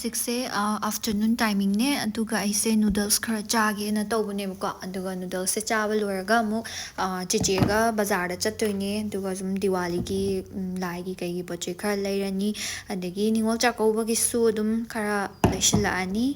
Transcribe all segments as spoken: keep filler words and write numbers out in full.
ꯍꯧꯖꯤꯛꯁꯦ ꯑꯥꯐꯇꯔꯅꯨꯟ ꯇꯥꯏꯃꯤꯡꯅꯦ꯫ ꯑꯗꯨꯒ ꯑꯩꯁꯦ ꯅꯨꯗꯜꯁ ꯈꯔ ꯆꯥꯒꯦꯅ ꯇꯧꯕꯅꯦꯕꯀꯣ꯫ ꯑꯗꯨꯒ ꯅꯨꯗꯜꯁꯁꯦ ꯆꯥꯕ ꯂꯣꯏꯔꯒ ꯑꯃꯨꯛ ꯆꯦꯆꯦꯒ ꯕꯖꯥꯔꯗ ꯆꯠꯇꯣꯏꯅꯦ꯫ ꯑꯗꯨꯒ ꯁꯨꯝ ꯗꯤꯋꯥꯂꯤꯒꯤ ꯂꯥꯏꯒꯤ ꯀꯩꯒꯤ ꯄꯣꯠ ꯆꯩ ꯈꯔ ꯂꯩꯔꯅꯤ꯫ ꯑꯗꯒꯤ ꯅꯤꯉꯣꯜ ꯆꯥꯛꯀꯧꯕꯒꯤꯁꯨ ꯑꯗꯨꯝ ꯈꯔ ꯂꯩꯁꯤꯜꯂꯛꯑꯅꯤ꯫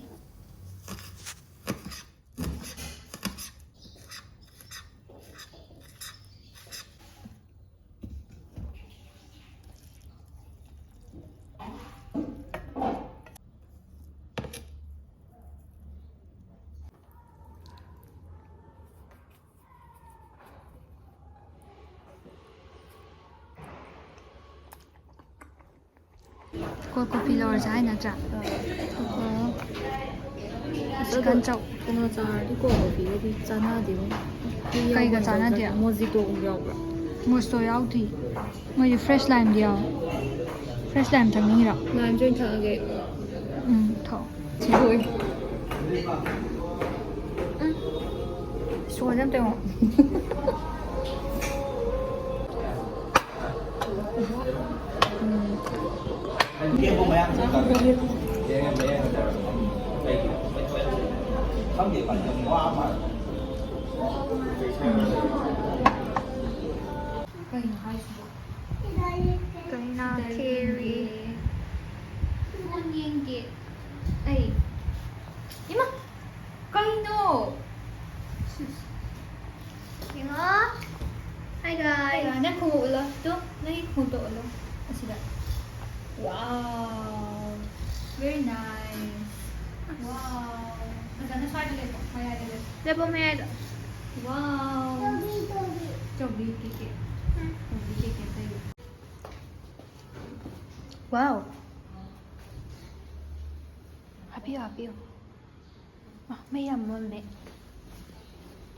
ꯀꯣꯜ ꯀꯣꯐꯤ ꯂꯧꯔꯁꯦ ꯍꯥꯏ ꯅꯠꯇ꯭ꯔꯥ? ꯑꯣ꯫ ꯆꯤꯛꯀꯟ ꯆꯧ꯫ ꯀꯩꯅꯣ ꯆꯥꯔꯗꯤ ꯀꯣꯜ ꯀꯣꯐꯤꯒꯗꯤ ꯆꯥꯟꯅꯗꯦꯕꯣ꯫ ꯀꯩꯒ ꯆꯥꯟꯅꯗꯦ? ꯃꯣꯖꯤꯇꯣꯒꯨꯝꯕ ꯌꯥꯎꯕ꯭ꯔꯥ? ꯃꯣꯖꯤꯇꯣ ꯌꯥꯎꯗꯦ꯫ ꯃꯣꯏꯗꯤ ꯐ꯭ꯔꯦꯁ ꯂꯥꯏꯝꯗꯤ ꯌꯥꯎꯋꯦ꯫ ꯐ꯭ꯔꯦꯁ ꯂꯥꯏꯝ ꯊꯛꯅꯤꯡꯉꯤꯔꯣ? ꯂꯥꯏꯝꯁꯦ ꯑꯣꯏꯅ ꯊꯛꯑꯒꯦ꯫ ꯎꯝ, ꯊꯛꯑꯣ꯫ ꯁꯣꯏ꯫ ꯎꯝ꯫ ꯁꯣꯏꯗ ꯑꯝꯇ ꯌꯦꯡꯉꯣ꯫ ꯀꯩꯅꯣ ꯍꯥꯏꯁꯤꯕꯣ? ꯀꯩꯅꯣ ꯈꯦꯔꯤ꯫ ꯐꯣꯟ ꯌꯦꯡꯒꯦ ꯑꯩ꯫ ꯏꯃꯥ! ꯀꯩꯅꯣ? ꯌꯦꯡꯉꯣ꯫ Hi guys꯫ ꯅꯪ ꯈꯣꯡꯎꯞ ꯎꯠꯂꯣ꯫ ꯇꯨ, ꯅꯪꯒꯤ ꯈꯣꯡꯎꯞꯇꯣ ꯎꯠꯂꯣ꯫ ꯑꯁꯤꯗ꯫ Wow꯫ Very nice꯫ Wow꯫ ꯐꯖꯅ ꯁ꯭ꯋꯥꯏꯗ ꯂꯦꯞꯄꯣ꯫ ꯃꯌꯥꯏꯗ ꯂꯦꯞꯄꯣ꯫ ꯂꯦꯞꯄꯣ ꯃꯌꯥꯏꯗ꯫ Wow꯫ Chaobi, Chaobi. Chaobi cake cake. ꯎꯝ꯫ ꯆꯧꯕꯤ ꯀꯦꯛ ꯀꯦꯛ ꯇꯩ꯫ Wow꯫ ꯍꯥꯞꯄꯤꯌꯣ, ꯍꯥꯞꯄꯤꯌꯣ꯫ ꯑ, ꯃꯩ ꯌꯥꯝ ꯃꯝꯃꯦ꯫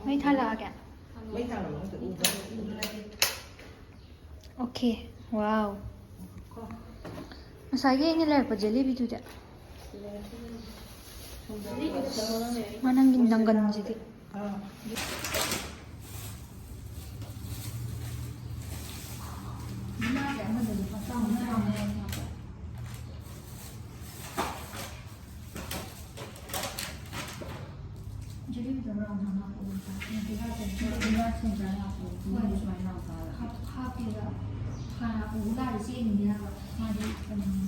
ꯃꯩ ꯊꯥꯜꯂꯛꯑꯒꯦ? ꯃꯩ ꯊꯥꯜꯂꯛꯑꯣ, ꯍꯧꯖꯤꯛ ꯎꯗ꯭ꯔꯦ꯫ Okay, wow꯫ ꯉꯁꯥꯏꯒꯤ ꯑꯩꯅ ꯂꯩꯔꯛꯄ ꯖꯦꯂꯤꯕꯤꯗꯨꯗꯤ? ꯃꯥ ꯅꯪꯒꯤ ꯅꯪꯒꯟꯁꯤꯗꯤ꯫ ꯄꯨꯕ ꯒꯥꯔꯤ ꯆꯦꯟꯈꯤꯅꯦ ꯍꯥꯏꯕ꯫ ꯃꯥꯗꯤ ꯀꯩꯅꯣꯅꯤ꯫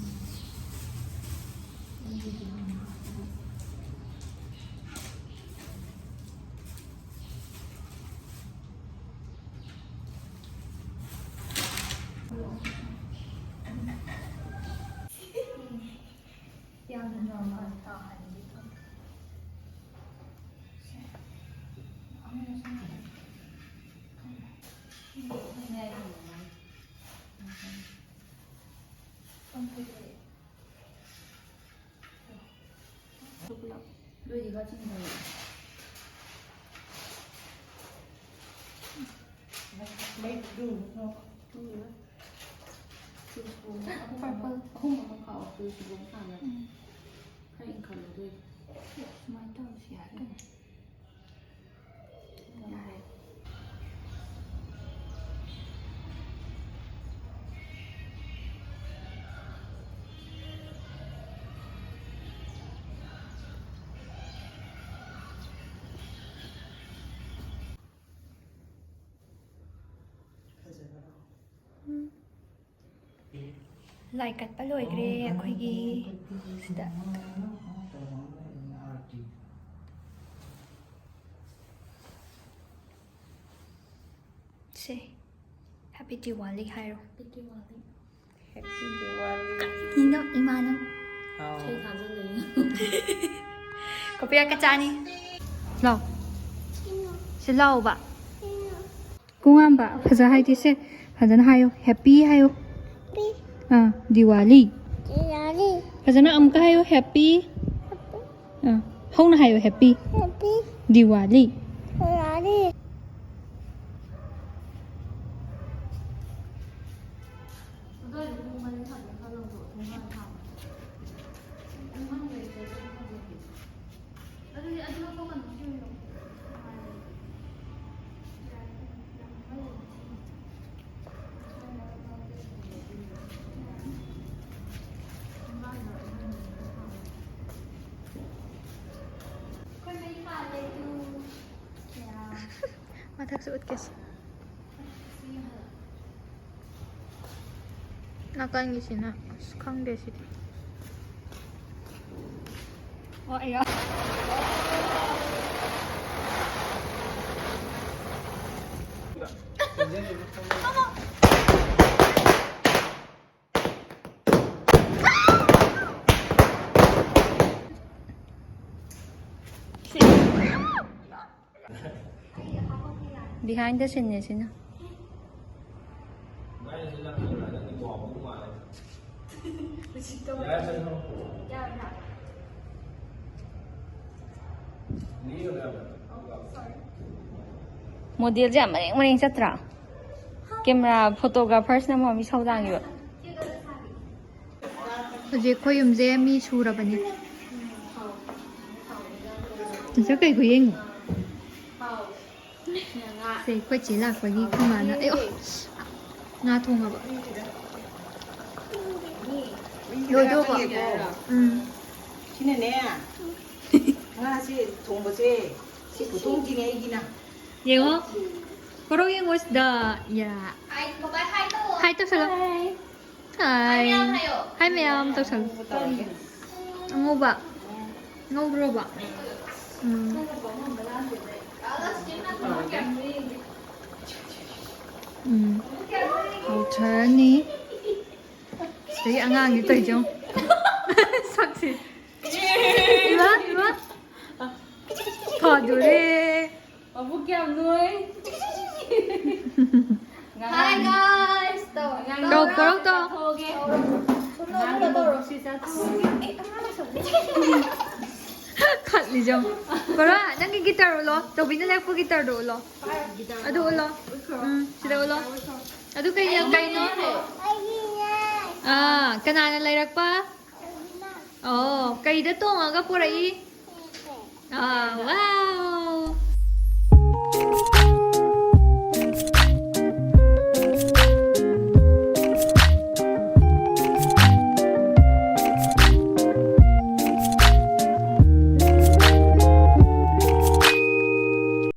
ꯌꯥꯝꯅ ꯅꯣꯔꯃꯦꯜ ꯇꯥꯍꯟꯒꯦ ꯇꯧꯕ꯫ ꯄꯨꯂꯞ ꯂꯣꯏꯗꯤ ꯈꯔ ꯆꯤꯡꯊꯔꯛꯑꯦ꯫ ꯃꯩ ꯆꯨꯔꯨꯔꯨ꯫ ꯆꯨꯔꯨꯔꯦ꯫ ꯆꯨꯔꯨꯔꯦ꯫ ꯑꯍꯨꯝ ꯑꯃ, ꯄꯔꯄꯜ꯫ ꯑꯍꯨꯝ ꯑꯃ ꯈꯥꯛꯑꯣ, ꯆꯨꯔꯨꯔꯨ ꯁꯥꯅ꯫ ꯎꯝ꯫ ꯈꯔ ꯏꯪꯈꯠꯂꯣ ꯑꯗꯨ ꯑꯣꯏꯗꯤ꯫ ꯁꯨꯃꯥꯏꯅ ꯇꯧꯔꯁꯨ ꯌꯥꯏ ꯀꯩꯅꯣ꯫ ꯌꯥꯔꯦ꯫ ꯂꯥꯏ ꯀꯠꯄ ꯂꯣꯏꯈ꯭ꯔꯦ ꯑꯩꯈꯣꯏꯒꯤ ꯁꯤꯗ꯫ ꯁꯦ, Happy Diwali ꯍꯥꯏꯔꯣ꯫ Happy Diwali꯫ Happy Diwali꯫ ꯀꯔꯤꯅꯣ ꯏꯃꯥꯅ ꯍꯥꯎ꯫ ꯏꯁꯩ ꯊꯥꯖꯤꯜꯂꯛꯏ꯫ ꯀꯣꯄꯤꯌꯥ ꯀꯆꯥꯅꯤ꯫ ꯂꯥꯎ꯫ ꯁꯤ ꯂꯥꯎꯕ꯫ ꯀꯨꯉꯥꯝꯕ, ꯐꯖ ꯍꯥꯏꯗꯤ ꯁꯦ, ꯐꯖꯅ ꯍꯥꯏꯌꯣ, Happy ꯍꯥꯏꯌꯣ꯫ Happy꯫ ꯑꯥ, Diwali꯫ Diwali꯫ ꯐꯖꯅ ꯑꯃꯨꯛꯀ ꯍꯥꯏꯌꯣ, Happy꯫ Happy꯫ ꯑꯥ, ꯍꯧꯅ ꯍꯥꯏꯌꯣ, Happy꯫ Happy꯫ Diwali꯫ Diwali꯫ ꯃꯊꯛꯁꯨ ꯎꯠꯀꯦꯁꯦ꯫ ꯅꯥꯀꯟꯒꯤꯁꯤꯅ ꯑꯁ ꯈꯪꯗꯦ ꯁꯤꯗꯤ꯫ ꯑꯣ, ꯑꯩꯌꯥ꯫ Behind the scene ꯅꯦ ꯁꯤꯅ꯫ Model ꯁꯦ ꯌꯥꯝ ꯃꯔꯦꯡ ꯃꯔꯦꯡ ꯆꯠꯇ꯭ꯔꯥ? Camera photographers ꯅ ꯃꯃꯤ ꯁꯧꯗꯥꯡꯉꯤꯕ꯫ ꯍꯧꯖꯤꯛ ꯑꯩꯈꯣꯏ ꯌꯨꯝꯁꯦ ꯃꯤ ꯁꯨꯔꯕꯅꯤ꯫ ꯁꯤꯗ ꯀꯩ ꯈꯨꯌꯦꯡꯅꯣ? ꯁꯦ, ꯑꯩꯈꯣꯏ ꯆꯦ ꯂꯥꯛꯄꯒꯤ ꯑꯩꯈꯣꯏ ꯃꯥꯅ, ꯑꯦ, ꯑꯣ, ꯉꯥ ꯊꯣꯡꯉꯕ꯫ ꯂꯣꯏꯗꯣꯔꯕꯣ? ꯎꯝ꯫ ꯁꯤꯅꯅꯦ, ꯉꯥꯁꯦ ꯊꯣꯡꯕꯁꯦ, ꯁꯤ ꯈꯨꯊꯣꯡꯁꯤꯅꯦ ꯑꯩꯒꯤꯅ꯫ ꯌꯦꯡꯉꯣ꯫ ꯀꯣꯔꯧ ꯌꯦꯡꯉꯣ ꯁꯤꯗ꯫ ꯌꯥ꯫ ꯍꯥꯏ, ꯕꯕꯥꯏ ꯍꯥꯏ ꯇꯧꯋꯣ꯫ ꯍꯥꯏ ꯇꯧꯁꯜꯂꯣ꯫ ꯍꯥꯏ꯫ ꯍꯥꯏ꯫ ꯍꯥꯏ ꯃꯌꯥꯝ ꯍꯥꯏꯌꯣ꯫ ꯍꯥꯏ ꯃꯌꯥꯝ ꯇꯧꯁꯜꯂꯣ꯫ ꯇꯧꯔꯒꯦ꯫ ꯑꯉꯧꯕ꯫ ꯉꯧꯕ꯭ꯔꯣꯕ? ꯎꯝ꯫ ꯎꯝ꯫ ꯍꯥꯎꯊꯔꯅꯤ꯫ ꯁꯤꯗꯒꯤ ꯑꯉꯥꯡꯗꯤ ꯇꯧꯔꯤꯁꯦ ꯌꯦꯡꯉꯨ꯫ ꯁꯛꯁꯦ꯫ ꯏꯃꯥ, ꯏꯃꯥ꯫ ꯐꯗꯣꯔꯦ꯫ ꯃꯕꯨꯛ ꯀꯌꯥꯝ ꯅꯣꯏ꯫ Hi guys ꯇꯧ꯫ ꯇꯧ, ꯀꯣꯔꯧ ꯇꯧ꯫ ꯆꯥꯊꯣꯛꯑꯒꯦ꯫ ꯑꯉꯥꯡꯒꯤ ꯃꯕꯨꯛꯁꯤ ꯆꯥꯊꯣꯛꯑꯒꯦ꯫ ꯈꯠꯂꯤꯁꯦ ꯌꯦꯡꯉꯨ꯫ ꯀꯣꯔꯧ, ꯅꯪꯒꯤ guitar ꯎꯠꯂꯣ꯫ ꯇꯧꯕꯤꯅ ꯂꯩꯔꯛꯄ guitar ꯗꯣ ꯎꯠꯂꯣ꯫ ꯑꯗꯨ ꯎꯠꯂꯣ꯫ ꯎꯝ, ꯁꯤꯗ ꯎꯠꯂꯣ꯫ ꯑꯗꯨ ꯀꯩ, ꯀꯩꯅꯣ? ꯑꯥ, ꯀꯅꯥꯅ ꯂꯩꯔꯛꯄ? ꯑꯣ, ꯀꯩꯗ ꯇꯣꯡꯉꯒ ꯄꯨꯔꯛꯏ? ꯑꯥ, wow!